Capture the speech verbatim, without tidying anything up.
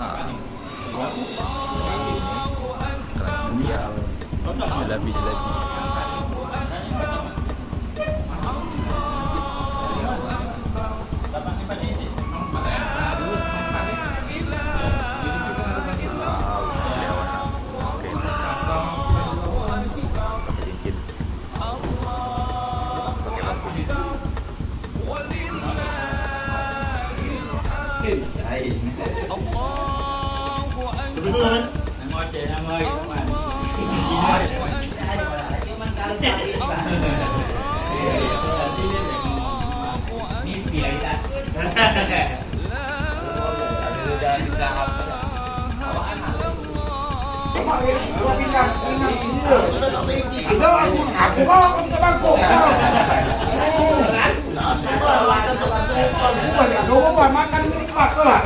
Ini kerak lumpia, jelabi-jelabi. Wow, oke. Pakai cincin. Pakai bangku ni. Mimpi lagi tak? Aku bawa aku ke bangkok. Bukan, aku bawa makan di tempat tu lah.